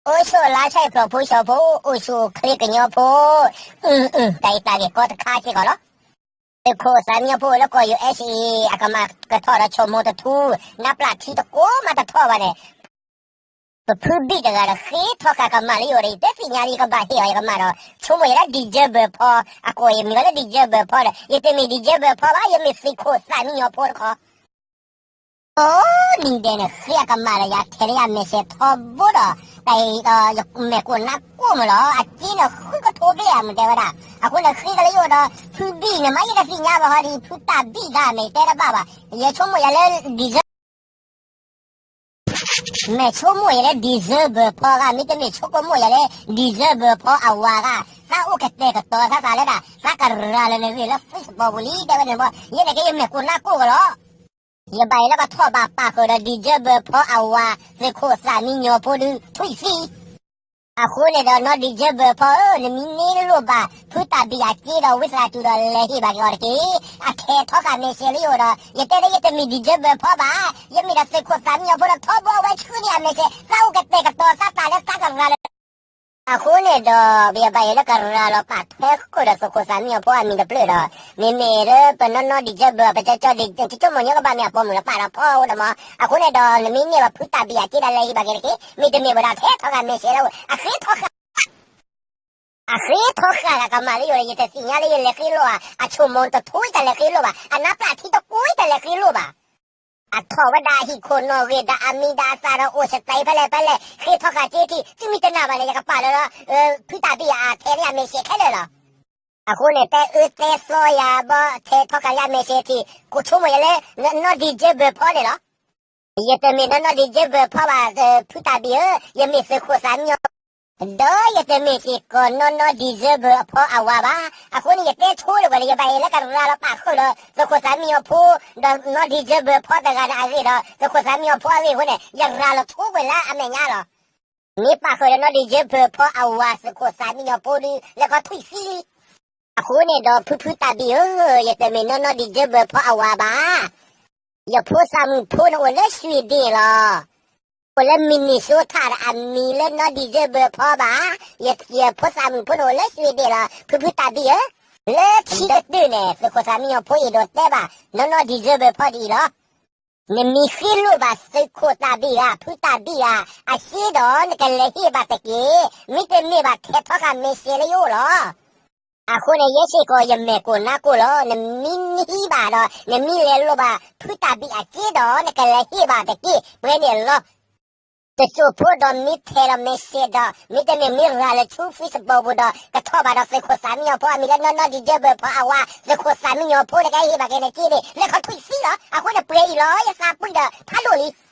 အိၣ်ဆူၣ်လါဆဲးဖျိးဖိဆှီဖိ, အိၣ်ဆူၣ်ချ့ကညီဖိ, တၢ်အံၤတၢ်ဂ့ၢ်ကီတခါစ့ၢ်ကီးလီၤ. သုးခိၣ်သးမံညီဖိလၢကီၢ် ယူၣ်အ့ၣ်စ့ၣ်အံၤ အကမၤကထီၣ်ဒီးဆိမိၣ်တထူ, နါပျၢ်ထံတကိးမးတထီၣ်ဘၣ်န့ၣ် ပဖုဘံၣ်တဂၤဒီးဃ့ထီၣ်ဃာ်ကမၣ်လၢယအိၣ်ဒီး ယတဲသ့ၣ်ညါလၢယကဘၣ်ဟ့ၣ်အီၤယကမၣ်ဒီး ဆိကမိၣ်ယဲလၢ December ဖီ, အကိာ်ယမံၤဝဲလၢ December ဖီဒီး ယတမ့ၢ် December ဖီဘၣ်, ယမ့ၢ်သုးခိၣ်သးမံညီဖိတခီ အိၣ်ဒံးဒဲးန့ၣ် ဃ့အကမၣ်ဒီးယၤထဲလၢယမဲာ်ဆှဲထီဘိဒီး, တၢ်အံၤဒီးယမဲာ်ကိၢ်နါကိၢ်မးလီၤ, အစ့န့ၣ်ဃုကထိဘ့ၣ်ဧါမ့ၢ်တဲဝဲဒၣ်, အဃိန့ၣ်ဃ့ကလၢယအိၣ်ဒီး ဖုဘံၣ်န့ၣ်မး ယတသ့ၣ်ညါဘၣ်ဟီဒ် ဖုတၢ်ဘံၣ်ဂၤမ့ၢ်တဲတဘၣ်ဘၣ်, ယဆိကမိၣ်ယၤလၢ December မဲာ်ဆိကမိၣ်ယၤလၢ December ဖီဂၤ မ့တမ့ၢ်ဆိကမိၣ်ယၤလၢ December ဖီအဝၤဂၤ, သးအိၣ်ကတဲာ်ကတီၤသးသးလၢဒၣ် သးကရၤလီၤနဂ့ၢ်လၢ Facebook ပူၤလံ တဲဝဲန့ၣ်ဘၣ်, ယဲန့ၣ်က့ယမဲာ်ကိၢ်နါကိၢ်ကလီၤ. ယဘၣ်ယဲလၢပထီၣ်ဘၣ်ပာ်ဃုာ်ဒီး December ဖီအဝၤ သုးခိၣ်သးမံညီဖိဒုး ထွံၣ်သံ အဃိန့ၣ်ဒီး နီၢ် December ဖီဧၢ, နမ့ၢ်န့ၢ်လိၣ်ဘၣ် ဖုတၢ်ဘံၣ်အစ့ဒီး ဝံသးစူၤဒီးလဲၤဟ့ၣ်ဘၣ်က့ၤအီၤတက့ၢ်. အထဲထီဃာ်မဲာ်ဆှဲလၢယအိၣ်ဒီး ယတဲလၢယတမ့ၢ် December ဖီဘၣ်, ယမ့ၢ်ဒၣ်သုးခိၣ်သးမံညီဖိဒီး ထီဘိအဝဲဆှၢန့ၢ်အမဲာ်ဆှဲ, သးအိၣ်ကတဲာ်ကတီၤသးသးလၢသးကရၤလီၤ အဃိန့ၣ်ဒီး ယဘၣ်ယဲလၢကရၤလီၤပာ်ထွဲဃုာ်ဒီးသုးခိၣ်သးမံညီဖိအမံၤတဖျၢၣ်ဒီး, မ့မ့ၢ်လၢပနီၢ်နီၢ် December ပကၠီကၠီဒ် ကၠီမိၢ်ညီကဘၣ်မ့ၢ်အပိာ်မုၣ်လီၤပာ်ဒီးဖီအိၣ်ဒီးမး, အဃိန့ၣ်ဒီး နမ့ၢ်န့ၢ်ဘၣ်ဖုတၢ်ဘံၣ်အစ့ဒီးလဲၤဟ့ၣ်ဘၣ်က့ၤတက့ၢ်, မ့တမ့ၢ်ဝဲဒၣ်ထဲထီဃာ်မဲာ်ဆှဲလၢအိၣ် အဃ့ထီဃာ် အဃ့ထီဃာ်ဂၤကမၣ်လၢယအိၣ်ဒီး ယတသ့ၣ်ညါလၢယလဲၤဃ့လိၣ်ဧါ, အဆိမိၣ်တထူယတလဲၤဃ့လိၣ်ဘၣ်, အနါပျၢ်ထံတကိးယတလဲၤဃ့လိၣ်ဘၣ်. အထီၣ်ဝဲဒၣ်အဟံၣ်ခိၣ်နီၣ်ဂံၢ်ဒီးအမံၤဒီးအသၣ်ဒီးအိၣ်စတံးဖဲလဲၣ်ဖဲလဲၣ်, ဃ့ထီဃာ်စ့ထံ, သုမ့ၢ်တနာ်ဘၣ်န့ၣ် ယကပာ်လီၤလၢ ဖုတၢ်ဘံၣ်အထဲလၢအမဲာ်ဆှဲခဲလၢာ်လီၤ. အဃိန့ၣ် တဲအၢတဲသီယၤဘၣ် ထဲထီဃာ်လၢအမဲာ်ဆှဲထံ, ကဆိကမိၣ်ယၤလၢ နီၢ် December ဖီန့ၣ်လီၤ. ယတမ့ၢ်နီၢ်နီၢ် December ဖီဘၣ် ဖုတၢ်ဘံၣ်ဧၢ, ယမ့ၢ်သုးခိၣ်သးမံညီ ဒီးယတမ့ၢ်စ့ၢ်ကီးနီၢ်နီၢ် December အဖီအဝၤဘၣ်. အဃိန့ၣ် ယတဲဆိလၢၤဝဲလၢ ယဘၣ်ယဲလၢကရၤလီၤပာ်ဃုာ်ဒီး သုးခိၣ်သးမံညီဖိ, ဒီးနီၢ် December ဖီတဂၤန့ၣ်အဂ့ၢ်ဒီး သုးခိၣ်သးမံညီဖိအဂ့ၢ်အဃိန့ၣ် ယရၤလီၤဆိကွံာ်လၢအမဲာ်ညါလီၤ. မ့ၢ်ပာ်ဃုာ်ဒီးနီၢ် December ဖီအဝၤ သုးခိၣ်သးမံညီဖိဒုး လဲၤခီထွံၣ်သံလံ. အဃိန့ၣ်ဒီး ဖုဖုတၢ်ဘံၣ်ဧၢ, ယတမ့ၢ်နီၢ်နီၢ် December ဖီအဝၤဘၣ်. ယဖိသၣ်မုၣ်ဖိန့ၣ်အိၣ်လၢ Sweden လီၤ. အိၣ်လၢ Minnesota ဒီးအမံၤလၢနီၢ် December ဖီဘၣ်. ယဖိသၣ်မုၣ်ဖိန့ၣ်အိၣ်လၢ Sweden လီၤ. ဖုဖုတၢ်ဘံၣ်ဧၢ, လၢခံကတၢၢ်န့ၣ် သုးခိၣ်သးမံညီဖိအဲၣ်ဒိးတဲဘၣ် နီၢ်နီၢ် December ဖီဒ်အံၤလီၤ. နမ့ၢ်ဃ့လိၣ်ဘၣ်သုးခိၣ်တၢ်ဘံၣ်ဧါ ဖုတၢ်ဘံၣ်ဧါ အစ့ဒီး နကလဲၤဟ့ၣ်ဘၣ်တက့ၢ်. မ့တမ့ၢ်ဘၣ်ထဲထီဃာ်မဲာ်ဆှဲလၢယအိၣ်လီၤ. အဃိန့ၣ် ယဲစ့ၢ်ကီးယမဲာ်ကိၢ်နါကိၢ်လီၤ. နမ့ၢ်နဟံးဘၣ်ဒီး နမ့ၢ်လဲၤလိၣ်ဘၣ် ဖုတၢ်ဘံၣ်အစ့ဒီး နကလဲၤဟ့ၣ်ဘၣ်တက့ၢ် ပှဲၤန့ၣ်လီၤ. တစိၢ်ဖိဒီးမ့ၢ်ထဲလီၤမဲာ်ဆှဲဒီး မ့တမ့ၢ်မ့ၢ်ရၤလၢဆူ Facebook ပူၤဒီး ကထီၣ်ဘၣ်ဒီးသုးခိၣ်သးမံညီဖိအမံၤလၢနီၢ်နီၢ် December ဖီအဝၤ သုးခိၣ်သးမံညီဖိ နကဟ့ၣ်ဘၣ်က့ၤနစ့န့ၣ် လဲၤခီထွံၣ်သံလီၤ. အဃိန့ၣ်ပှဲၤအံၤလီၤ ယသးပှံၢ်ဒီးဖးဒိၣ်လံ.